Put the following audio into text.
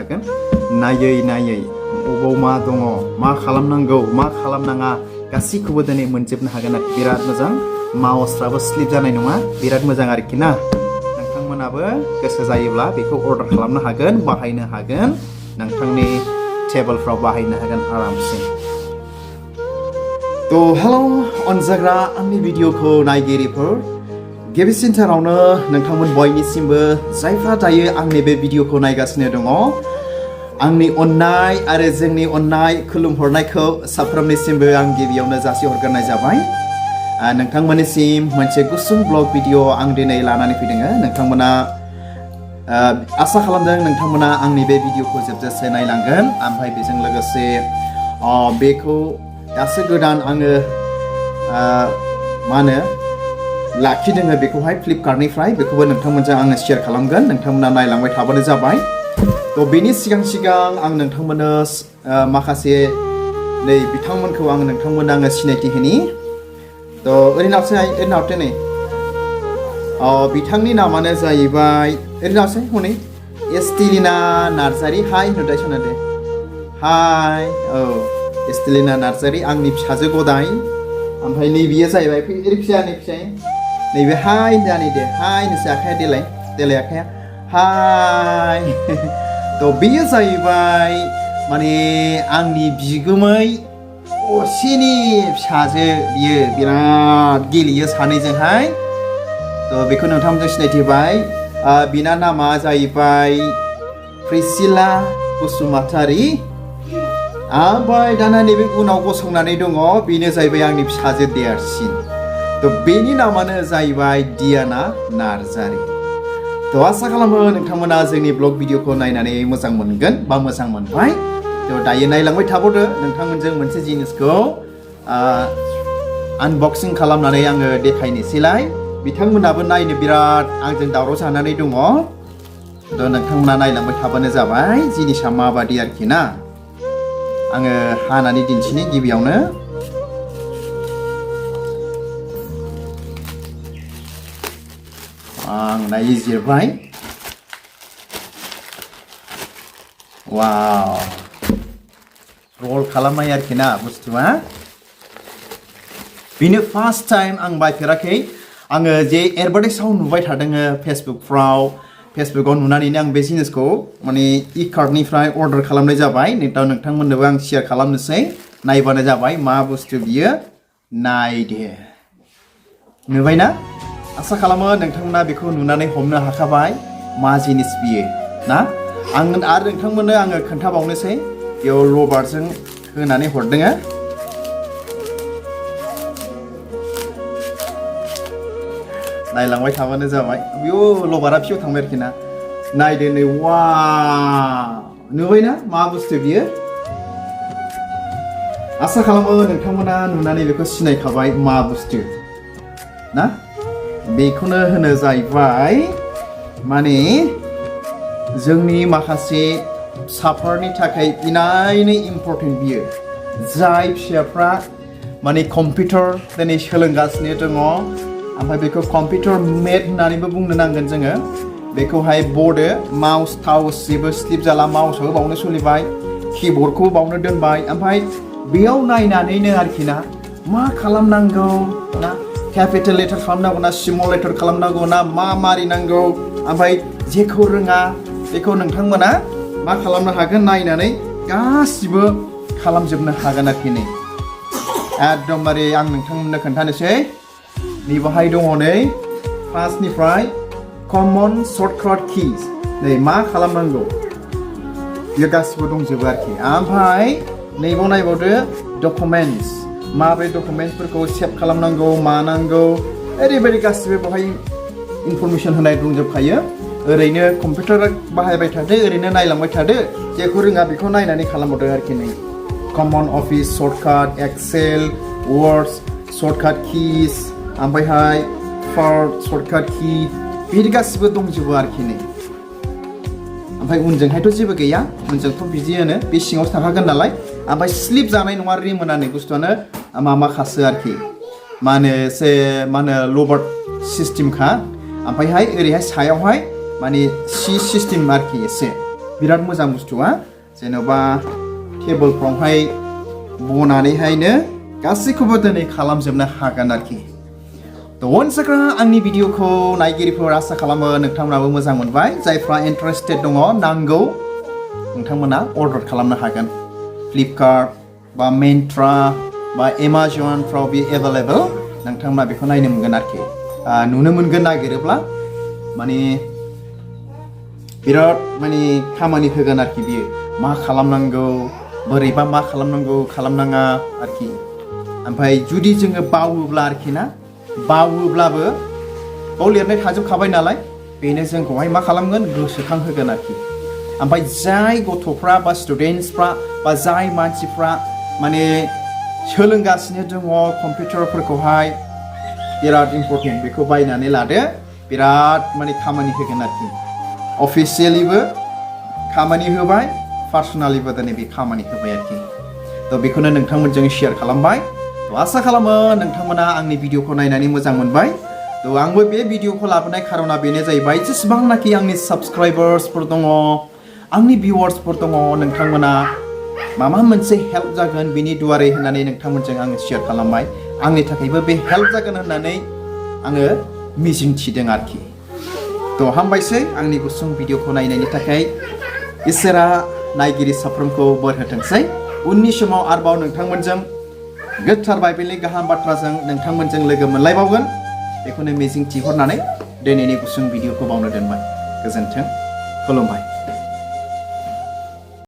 हागोन नायै नायै अबाव मा दङ मा खालामनांगौ मा खालामनाङा गासैखौबो दिनै मोनजोबनो हागोन आरो बिराद मोजां माउसफ्राबो स्लिप जानाय नङा बिराद मोजां आरोखि ना नोंथांमोनाबो गोसो जायोब्ला बेखौ अर्डार खालामनो हागोन बाहायनो हागोन नोंथांनि टेबोलफ्राव बाहायनो हागोन आरामसे तो हेलो अनजाग्रा आंनि भिडिअखौ नायगिरिफोर गिबिसिनथारावनो नोंथांमोन बयनिसिमबो जायफ्रा दायो आंनि बे भिडिअखौ नायगासिनो दङ आंनि अननाय आरो जोंनि अननाय खुलुमहरनायखौ साफ्रोमनिसिमबो आं गिबियावनो जासिहरग्रोनाय जाबाय नोंथांमोननिसिम मोनसे गुसुं ब्लग भिडिअ आं दिनै लानानै फैदों नोंथांमोना आसा खालामदों नोंथांमोना आंनि बे भिडिअखौ जोबजासे नायलांगोन ओमफ्राय बेजों लोगोसे बेखौ दासो गोदान आङो मा होनो लाखिदों बेखौहाय फ्लिपकार्टनिफ्राय बेखौबो नोंथांमोनजों आङो शेयार खालामगोन नोंथांमोना नायलांबाय थाबानो जाबाय तो बेनि सिगां आं नोंथांमोननो माखासे नै बिथांमोनखौ आं नोंथांमोननो आङो सिनायथि होनि तो ओरैनावसो नै बिथांनि नामानो जाहैबाय ओरैनावसो हनै एस्टिलिना नार्जारि हाय होनदो सोनादो हाय औ एस्टिलिना नार्जारि आंनि फिसाजो गदाय ओमफ्राय नैबेयो जाहैबाय ओरै फिसा नै फिसाय नैबे हाय होनदो दे हाय नोंसोर आखाया देलाय आखाया हाय तो बेयो जाहैबाय माने आंनि बिगुमै असेनि फिसाजो बियो बिराद गेलेयो सानैजोंहाय तो बेखौ नोंथांमोनजों सिनायथिबाय बिना नामा जाहैबाय प्रिसिला बसुमतारी ओमफ्राय दाना नैबे उनाव गसंनानै दङ बेनो जाहैबाय आंनि फिसाजो देरसिन तो बेनि नामानो जाहैबाय दियाना नार्जारि तो आसा खालामो नोंथांमोना जोंनि ब्लग भिडिअखौ नायनानै मोजां मोनगोन बा मोजां मोनबाय तो दायो नायलांबाय थाबावदो नोंथांमोनजों मोनसे जिनिसखौ आनबक्सिं खालामनानै आङो देखायनोसैलाय बिथांमोनाबो नायनो बिराद आंजों दावराव जानानै दङ तो नोंथांमोना नायलांबाय थाबानो जाबाय जिनिसा माबादि आरोखि ना आङो हानानै दिन्थिनि गिबियावनो आं दायो जिरबाय वाव रल खालामनाय आरोखि ना बुस्थुआ बेनो फार्स्ट टाइम आं बायफेराखै आङो जे एडभार्टाइजआव नुबाय थादों फेसबुकआव नुनानैनो आं बे जिनिसखौ माने इ-कार्टनिफ्राय अर्डार खालामनाय जाबाय नोंथांमोननोबो आं शेयार खालामनोसै नायबानो जाबाय मा बुस्थु बियो नायदो नुबायना आसा खालामो नोंथांमोना बेखौ नुनानै हमनो हाखाबाय मा जिनिस बियो ना आं आरो नोंथांमोननो आङो खोन्थाबावनोसै बेयाव लबारजों होनानै हरदों नायलांबाय थाबानो जाबाय बेयो लबारा फिसाव थांबाय आरोखि ना नायदो नै वा नुबायना मा बुस्थु बियो आसा खालामो नोंथांमोना नुनानै बेखौ सिनायखाबाय मा बुस्थु ना बेखौनो होनो जाहैबाय माने जोंनि माखासे फिसाफोरनि थाखाय इनायनो इम्परटेन्ट बियो जाय फिसाफ्रा माने कम्पिउटार दिनै सोलोंगासिनो दङ ओमफ्राय बेखौ कम्पिउटार मेट होननानैबो बुंनो नांगोन जोङो बेखौहाय बर्ड माउस थाउस जेबो स्लिप जाला माउसआबो बावनो सोलिबाय किबर्डखौबो बावनो दोनबाय ओमफ्राय बेयाव नायनानैनो आरोखि ना मा खालामनांगौ ना कैपिटल लेटार खालामनांगौ ना स्मल लेटार खालामनांगौ ना मा मारिनांगौ ओमफ्राय जेखौ रोङा बेखौ नोंथांमोना मा खालामनो हागोन नायनानै गासिबो खालामजोबनो हागोन आरोखि नै एकदमबारे आं नोंथांमोननो खोन्थानोसै नैबाहाय दङ नै फार्स्टनिफ्राय कमन सर्टकाट किज नै मा खालामनांगौ बेयो गासिबो दंजोबो आरोखि ओमफ्राय नैबाव नायबावदो डकुमेन्टस माबोरै डकुमेन्टसफोरखौ सेभ खालामनांगौ मानांगौ ओरैबायदि गासिबो बेवहाय इनफरमेसन होनाय दंजोबखायो ओरैनो कम्पिउटार बाहायबाय थादो ओरैनो नायलांबाय थादो जेखौ रोङा बेखौ नायनानै खालामहरदो आरोखि नै common office shortcut excel words shortcut keys ओमफ्रायहाय पार्ट सर्टकाट की बिदि गासिबो दंजोबो आरोखि नै ओमफ्राय उनजोंहायथ' जेबो गैया उनजोंथ' बिदि होनो बे सिङावसो थाखागोन नालाय ओमफ्राय स्लिप जानाय नङा रिमोनानै बुस्थुआनो माबाखासो आरोखि मा होनो लबार सिस्टेमखा ओमफ्रायहाय ओरैहाय सायावहाय माने सि सिस्टेम आरोखि एसे बिराद मोजां बुस्थुआ जेन'बा टेबोलफ्रावहाय बनानैहायनो गासैखौबो दिनै खालामजोबनो हागोन आरोखि थ' once again आंनि भिडिअखौ नायगिरिफोर आसा खालामो नोंथांमोनाबो मोजां मोनबाय जायफ्रा इन्टारेस्टेड दङ नांगौ नोंथांमोना अर्डार खालामनो हागोन फ्लिपकार्ट बा मिन्ट्रा बा एमाजनफ्राव बे एभेलेबल नोंथांमोना बेखौ नायनो मोनगोन आरोखि नुनो मोनगोन नागिरोब्ला माने बिराद माने खामानि होगोन आरोखि बियो मा खालामनांगौ बोरैबा मा खालामनांगौ खालामनाङा आरोखि ओमफ्राय जुदि जोङो बावोब्ला आरोखि ना बावोब्लाबो बाव लिरनाय थाजोबखाबाय नालाय बेनो जोंखौहाय मा खालामगोन गोसोखांहोगोन आरोखि ओमफ्राय जाय गथ'फ्रा बा स्टुडेन्टसफ्रा बा जाय मानसिफ्रा माने सोलोंगासिनो दङ कम्पिउटारफोरखौहाय बिराद इम्परटेन्ट बेखौ बायनानै लादो बिराद माने खामानि होगोन आरोखि अफिसियेलिबो खामानि होबाय पार्सनेलिबो दिनै बे खामानि होबाय आरोखि थ' बेखौनो नोंथांमोनजों शेयार खालामबाय थ' आसा खालामो नोंथांमोना आंनि भिडिअखौ नायनानै मोजां मोनबाय थ' आंबो बे भिडिअखौ लाबोनाय खारना बेनो जाहैबाय जेसेबांनाखि आंनि साबस्क्राइबार्सफोर दङ आंनि भिउवार्सफोर दङ नोंथांमोना माबा मोनसे हेल्प जागोन बिनि दुवारै होननानै नोंथांमोनजों आङो शेयार खालामबाय आंनि थाखायबो बे हेल्प जागोन होननानै आङो मिजिं थिदों आरोखि थ' हामबायसै आंनि गुसुं भिडिअखौ नायनायनि थाखाय इसोरा नायगिरि साफ्रोमखौ बोर होथोंसै उननि समाव आरोबाव नोंथांमोनजों गोथार बाइबेलनि गाहाम बाथ्राजों नोंथांमोनजों लोगो मोनलायबावगोन बेखौनो मिजिं थिहरनानै दिनैनि गुसुं भिडिअखौ बावनो दोनबाय गोजोन्थों खुलुमबाय